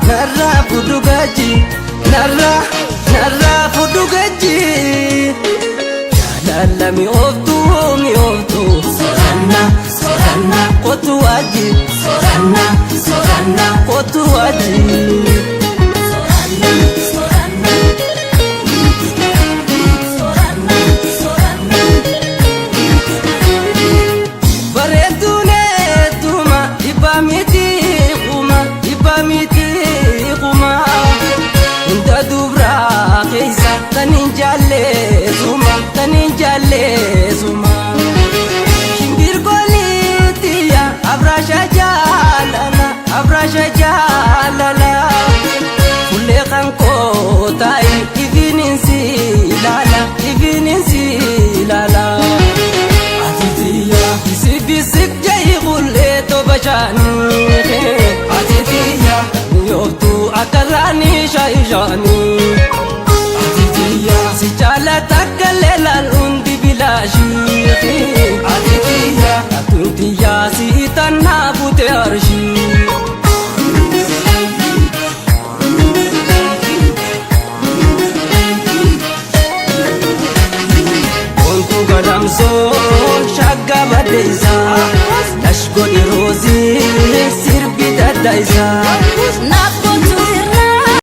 Narraa fudhu gaji, narraa, narraa fudhu gaji. Jaalala mi'ooftuu, mi'ooftuu. Soranna, soranna. Kootu wajji. Soranna, soranna. Kootu wajji. Soranna, soranna. Soranna, soranna. Bareeduun eetuma dhibbaa miti kuma, dhibbaa miti kuma. Hunda dubraa keessa kan hin jaalleessuma, kan hin jaalleessuma. Shimbirgooliitiya abraasha jaalala, abraasha jaalala. Fuullee kan koo taa'i ifiniin si ilaala, ifiniin si ilaala. Atitiyya bisik jahi qullee tobashaanii. Atitiyya mi'ooftuu akka raanii shaayishaanii. Atitiyya si jaalata galee laal hundi bilaashii. Atitiyya atuntiyaa si tannaa bute arshii.